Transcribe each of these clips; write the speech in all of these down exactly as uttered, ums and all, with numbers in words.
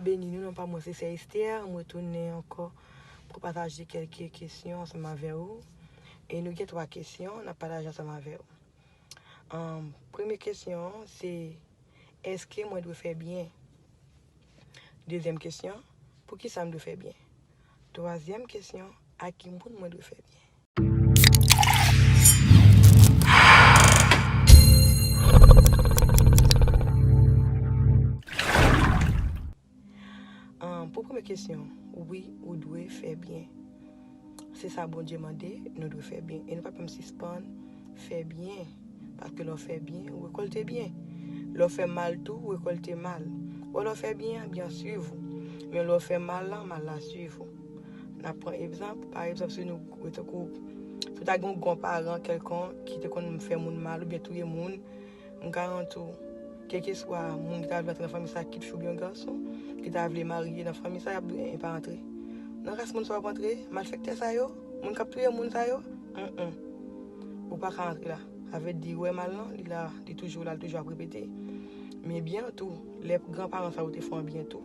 Beni nou, non pa mwen se Sè Esther, m retounen ankò pou pataje kèlke kesyon ansanm avè ou. E nou gen twa kesyon n ap pataje ansanm avè ou. Ahn, premye kesyon an se, èske mwen dwe fè byen? Dezyèm kesyon, poukisa m dwe fè byen? Twazyèm kesyon, a ki moun mwen dwe fè byen? Ahn, pou premye kesyon, wi, ou dwe fè byen. Se sa Bondye mande, nou dwe fè byen. E nou pa p janm sispann fè byen. Paske lè w fè byen, ou rekòlte byen. Lè w fè mal tou, ou rekòlte mal. Wè, lè w fè byen an, byen an swiv ou. Men lè w fè mal lan, mal la swiv ou. N ap pran egzanp, pa egzanp, si nou, tankou, si w ta gen yon gran paran kèlkonk ki te konn fè moun mal oubyen touye moun, m garanti w, kèlkeswa moun ki ta vle antre nan fanmi sa, kit fi oubyen gason, ki ta vle marye nan fanmi sa, y ap di, "Eh, pa antre. Nan ras moun sa w ap antre, malfektè sa yo, moun k ap touye moun sa yo, mm, mm. Ou pa ka antre la." Sa vle di, wè mal lan, li la, li toujou la, li toujou ap repete. Men byen tou, lè granparan sa yo te fè w byen tou,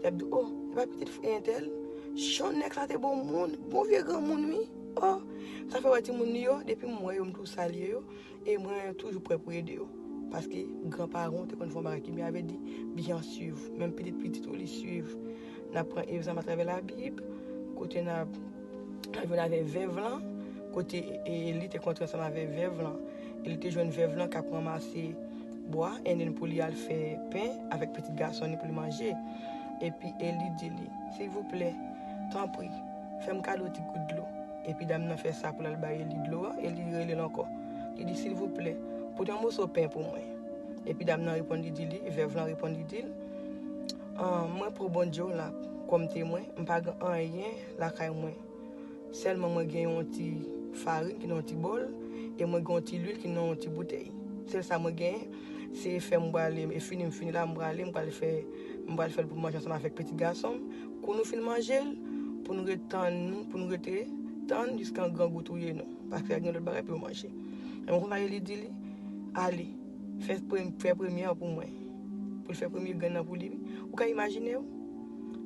y ap di, "Oh, e pa pitit entèl, jan nèg sa te bon moun, bon vye granmoun wi. Oh, sa fè wè timoun li yo, depi m wè yo, m tou salye yo." E mwen toujou prè pou ede yo. Paske granparan w te konn fè yon bagay ki byen, avè di, byen swiv. Menm pitit pitit ou li swiv. N ap pran egzanp atravè Labib, kote n ap, n ap jwenn avè vèv lan, kote e, Eli te kontre ansanm avè vèv lan. Eli te jwenn vèv lan k ap ranmase bwa, and then pou li al fè pen avèk pitit gason li pou li manje. Epi Eli di li, silvouplè, tanpri, fè m kado ti gout dlo. Epi dam nan fè sa pou l al bay Eli dlo a, Eli rele l ankò. Li di, silvouplè, pote yon moso pen pou mwen. Epi dam nan reponn li di li, vèv lan reponn li di l, ah, mwen pran Bondye w la kòm temwen, m pa gen anyen lakay mwen. Sèlman mwen gen yon ti farin ki nan yon ti bòl, e mwen gen yon ti lwil ki nan yon ti boutèy. Sèl sa mwen genyen, se fè m prale, e fini m fini la, m prale, m pral fè, m pral fè l pou manje ansanm avèk pitit gason m. Kou nou fin manje l, pou nou ret tann nou, pou nou rete tann jiska grangou touye nou. Paske gen lòt bagay pou yo manje. E mwen konn ale li di li, ale, fè premye, fè premye an pou mwen. Pou l fè premye grenn nan pou li. Ou ka imajine w?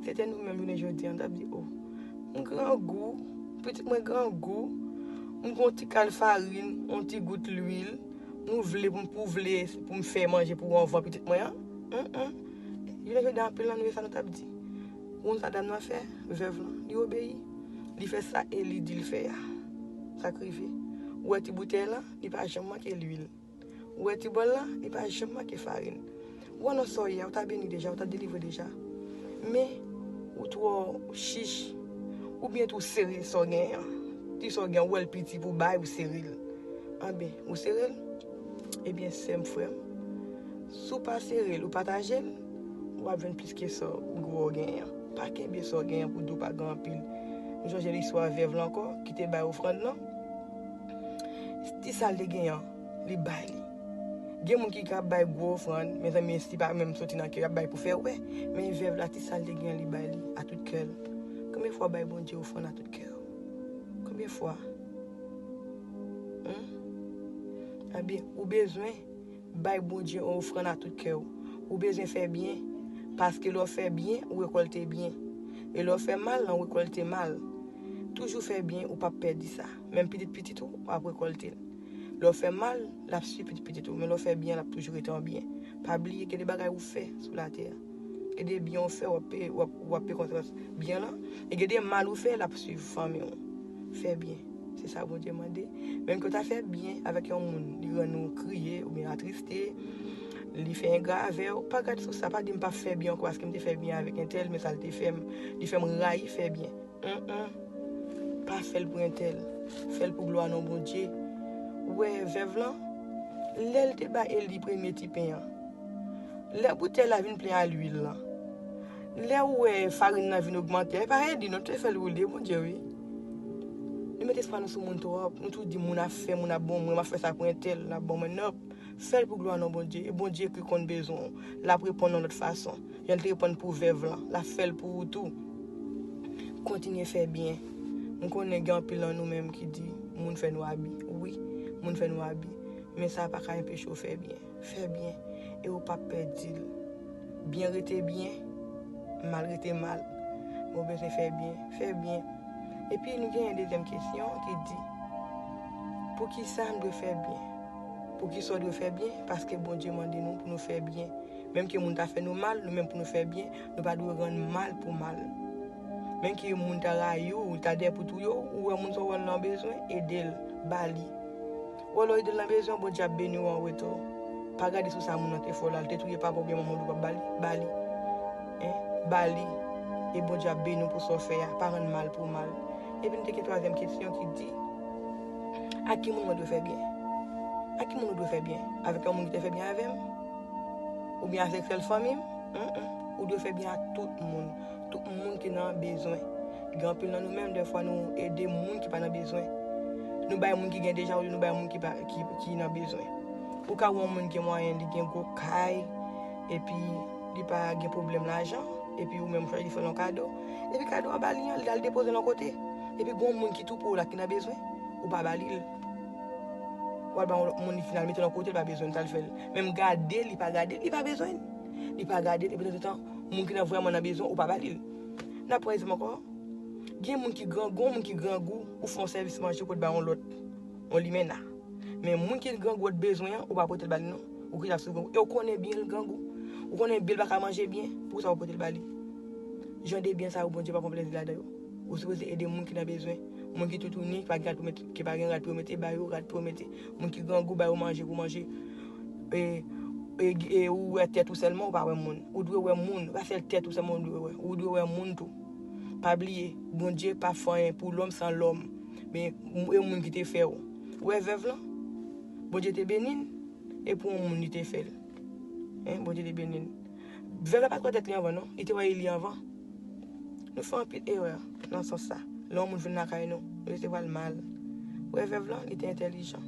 Se te nou menm jounen jodi an, t ap di, oh, m grangou, pitit mwen grangou, m gon ti kal farin, yon ti gout lwil, nou vle pou m, pou vle pou m fè manje pou anvan pitit mwen an? Mm, mm. Jounen jodi an, anpil nan nou, e sa nou t ap di. Ou konn sa dam nan fè? Vèv lan, li obeyi. Li fè sa Eli di l fè a. Sa k rive? Ou wè ti boutèy lan, li pa janm manke lwil. Ou wè ti bòl lan, li pa janm manke farin. Ou wè nan sa w ye a, ou ta beni deja, ou ta delivre deja. Men, ou twò chich, oubyen tou sere sa w genyen an. Ti sa w genyen, ou wè l piti pou bay, ou sere l. Anben, ou sere l? Ebyen, sè m, frè m, si w pa sere l, ou pataje l, w ap jwenn plis ke sa w genyen an. Pa kenbe sa w genyen pou di w pa gen anpil. Nou sonje listwa vèv lan ankò, ki te bay ofrann lan. Ti sa l te genyen an, li bay li. Gen moun ki ka bay gwo ofrann, mezanmi, si pa menm soti nan kè, y ap bay pou fè wè. Men vèv la, ti sa l te genyen, li bay li, a tout kè l. Konbyen fwa w bay Bondye ofrann a tout kè w? Konbyen fwa? Hmm? Ebyen, ou bezwen bay Bondye yon ofrann a tout kè w. Ou bezwen fè byen, paske lè w fè byen, ou rekòlte byen. E lè w fè mal, ou rekòlte mal. Toujou fè byen, ou p ap pèdi sa. Menm pitit pitit ou, w ap rekòlte l. Lè w fè mal, l ap swiv pitit pitit ou. Men lè w fè byen, l ap toujou rete yon byen. Pa bliye, gen de bagay ou fè sou latè a. Gen de byen ou fè, w ap pe, w ap, w ap pe konsekans byen lan. E gen de mal ou fè, l ap swiv fanmi w. Fè byen. Se sa Bondye mande. Menm ke w ta fè byen avèk yon moun, li rann ou kriye oubyen atriste, li fè engra avè w, pa gad sou sa, pa di m p ap fè byen ankò paske m te fè byen avèk entèl, men sa l te fè m, li fè m rayi fè byen. Mm, mm. Pa fè l pou entèl. Fè l pou glwa non Bondye. Ou wè vèv lan? Lè l te ba Eli premye ti pen an, lè boutèy la vin plen a lwil lan, lè ou wè farin nan vin ogmante, e pa Eli non te fè l woule, Bondye wi. Nou met espwa nou sou moun twòp. Nou tou di moun ap fè, moun ap bon mwen, m ap fè sa pou entèl, l ap bon mwen. Nòp. Fè l pou glwa non Bondye. E Bondye ki konn bezwen w. L ap reponn yon lòt fason. Jan l te reponn pou vèv lan, l ap fè l pou ou tou. Kontinye fè byen. M konnen gen anpil nan nou menm ki di, moun fè nou abi. Wi, moun fè nou abi. Men sa pa ka enpeche w fè byen. Fè byen. E ou p ap pèdi l. Byen rete byen. mal rete mal. Men w bezwen fè byen, fè byen. Epi nou gen yon dezyèm kesyon ki di, poukisa m dwe fè byen? Poukisa w dwe fè byen? Paske Bondye mande nou pou nou fè byen. Menm ke moun ta fè nou mal, nou menm pou nou fè byen, nou pa dwe rann mal pou mal. Menm ke moun ta rayi w, ta dèyè pou touye w, ou wè moun sa w wè l nan bezwen, ede l, ba li. Ou wè lè w ede l nan bezwen, Bondye ap beni w an retou. Pa gade sou sa moun nan te fè w la, l te touye papa w oubyen manman w, ou p ap ba li, ba li. Hein? Ba li. E Bondye ap beni w pou sa w fè a. Pa rann mal pou mal. Epi nou te gen twazyèm kesyon ki di, a ki moun mwen dwe fè byen? A ki moun ou dwe fè byen? Avèk yon moun ki te fè byen avè m? Oubyen avèk sèl fanmi m? Mm-mm. Ou dwe fè byen a tout moun. Tout moun ki nan bezwen. Gen anpil nan nou menm, dèfwa nou ede moun ki pa nan bezwen. Nou bay moun ki gen deja olye nou bay moun ki, pa, ki, ki nan bezwen. Ou ka wè yon moun gen mwayen, li gen gwo kay, epi li pa gen pwoblèm lajan, epi ou menm ou chwazi fè l yon kado. Epi kado a ba li an, li al depoze l yon kote. Epi gen yon moun ki tou pre w la ki nan bezwen, ou pa ba li l. W al ba yon lòt moun, li fin al mete l yon kote, li pa bezwen l, sa l fè l. Menm gade, li pa gade, li pa bezwen l. Li pa gade l, epi tanzantan, moun ki nan vrèman nan bezwen, ou pa ba li l. N ap pran egzanp ankò. Gen moun ki grangou, moun ki grangou, ou fè yon sèvis manje, ou pote ba yon lòt, yon limena. Men moun ki grangou, ou bezwen an, ou pa pote l ba li non. Ou kite l ap sou grangou. E ou konnen byen l grangou. Ou konnen byen l pa ka manje byen, poukisa ou pote l ba li? Jan de byen sa yo, Bondye pa pran plezi ladan yo. Ou sipoze ede moun ki nan bezwen. Moun ki toutouni, ki pa gen rad pou mete, ki pa gen rad pou yo mete, ba yo rad pou yo mete. Moun ki grangou, ba yo manje pou manje. E, e, e ou wè tèt ou sèlman, ou pa wè moun. Ou dwe wè moun. Pa sèl tèt ou sèlman ou dwe wè. Ou dwe wè moun tou. Pa bliye, Bondye pa fè anyen pou lòm san lòm. Men e moun ki te fè w. Ou wè vèv lan? Bondye te beni l, e pou yon moun li te fè l. Hein, Bondye te beni l. Vèv la pa t wè tèt li anvan non. Li te wè Eli anvan. Nou fè anpil erè nan sans sa. Lè yon moun vin lakay nou, nou resevwa l mal. Ou wè vèv lan, li te entèlijan.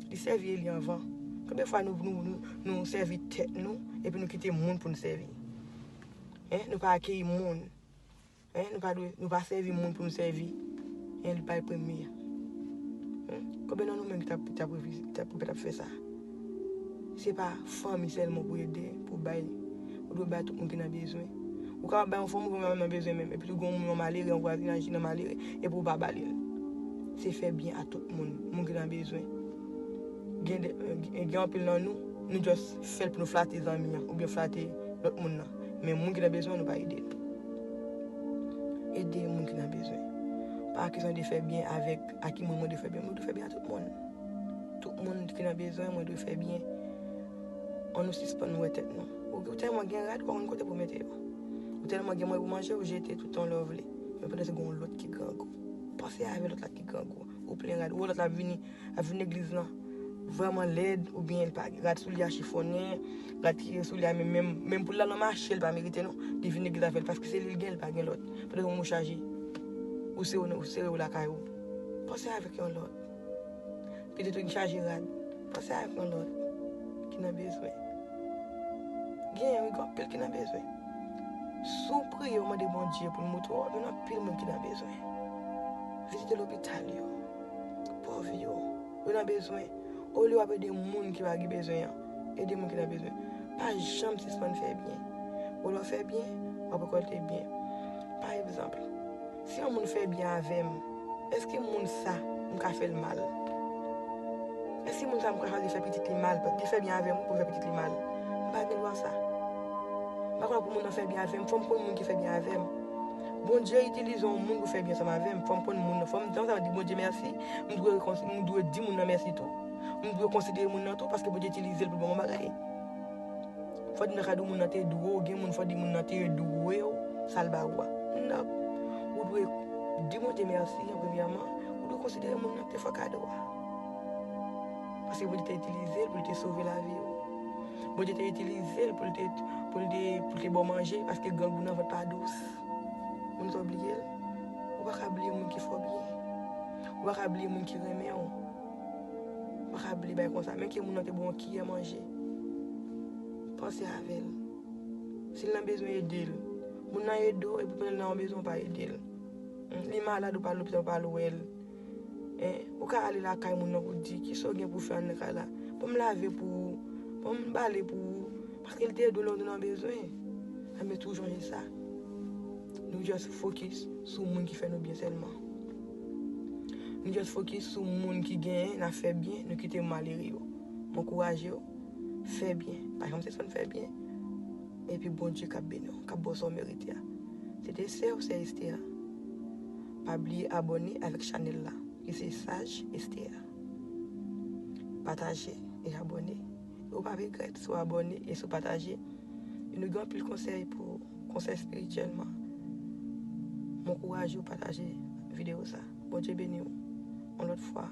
Li sèvi Eli anvan. Konbyen fwa nou, nou, nou, nou sèvi tèt nou, epi nou kite moun pou nou sèvi? Hein? Nou pa akeyi moun. Hein? Nou pa dwe, nou pa sèvi moun pou nou sèvi. Hein? Li bay premye. Hein? Konbyen nan nou menm ki t ap, t ap refize, t ap, t ap fè sa? Se pa fanmi sèlman pou ede, pou bay. Ou dwe bay tout moun ki nan bezwen. Ou kapab bay yon fanmi, yon moun nan bezwen menm. Epi tou gen yon moun nan malere, yon vwazinaj ki nan malere, epi ou pa ba li l. Se fè byen a tout moun, moun ki nan bezwen. Gen de, gen anpil nan nou, nou just fè l pou nou flate zanmi an, oubyen flate lòt moun nan. Men moun ki nan bezwen, nou pa ede l. Ede moun ki nan bezwen. Pa kesyon de fè byen avèk a ki moun mwen dwe fè byen, mwen dwe fè byen a tout moun. Tout moun ki nan bezwen, mwen dwe fè byen. Ann nou sispann wè tèt nou. Ou, ou tèlman gen rad, ou pa konn kote pou mete yo. Ou tèlman gen manje pou manje, ou jete tout tan lè w vle. Men pandan se gen yon lòt ki grangou. Panse avè lòt la ki grangou. Ou plen rad. Ou wè lòt la ap vini, ap vin legliz lan vrèman lèd, oubyen li pa gen rad soulye a chifonnen, rad ki gen soulye a menm, menm, menm pou l al nan mache, li pa merite non. Li vin legliz avè l, paske se li l gen, li pa gen lòt. Pandan se yon moun chaje. Ou sere, ou sere w lakay ou. Panse avèk yon lòt. Pitit ou ki chaje rad. Panse avèk yon lòt ki nan bezwen. Gen, wi, gen anpil ki nan bezwen. Si w priye, w mande Bondye pou l montre w, gen anpil moun ki nan bezwen. Vizite lopital yo. Pòv yo. Yo nan bezwen. Olye w ap ede moun ki pa gen bezwen an, ede moun ki nan bezwen. Pa janm sispann fè byen. Bon, lè w fè byen, w ap rekòlte byen. Pa egzanp, si yon moun fè byen avè m, èske moun sa, m ka fè l mal? Èske moun sa, m ka chwazi fè pitit li mal? Paske li fè byen avè m, pou m fè pitit li mal? M pa gen dwa sa. M pa konn pou moun nan fè byen avè m, fò m konn moun ki fè byen avè m. Bondye itilize yon moun pou fè byen ansanm avè m. Fò m konn moun nan. Fò m, jan sa di Bondye mèsi, m dwe, m dwe di moun nan mèsi tou. M dwe konsidere moun nan tou, paske Bondye itilize l pou l ban m yon bagay. Fò di m ta ka di w moun nan te dwe w, gen moun fò di moun nan te dwe w, sa l ba ou a. Nòp. Ou dwe di Bondye mèsi an premyèman, ou dwe konsidere moun nan ki te fè w kado a. Paske Bondye te itilize l pou l te sove lavi w. Bondye te itilize l pou l te, pou l te, pou l te ba w manje, paske grangou nan vant pa dous. Moun sa w bliye l? Ou pa ka bliye moun ki fè w byen. Ou pa ka bliye moun ki renmen w. Ou pa ka bliye bagay konsa. Menm ke moun nan te ba w yon kiyè manje, panse avè l. Si l nan bezwen, ede l. Moun nan ede w, epi pandan l nan yon bezwen, ou pa ede l. Hmm, li malad, ou pa al lopital, ou pa al wè l. Hein? Ou ka ale lakay moun nan pou di, kisa w gen pou fè anndan kay la? Ban m lave pou ou. Ban m bale pou ou. Paske l te ede w lè w te nan bezwen. Enben, toujou sonje sa. Nou just focus sou moun ki fè nou byen sèlman. Nou just focus sou moun ki genyen, n ap fè byen, nou kite malere yo. M ankouraje w, fè byen. Pa janm sispann fè byen. Epi Bondye k ap beni w, k ap ba w sa w merite a. Se te sè w, sè Esther. Pa bliye abòne avèk chanèl la. E se Saj Esther. Pataje e abòne. E w p ap regrèt si w abòne e si w pataje. E nou gen anpil konsèy pou konsèy espirityèlman. M ankouraje w pataje videyo sa. Bondye beni w. Yon lòt fwa.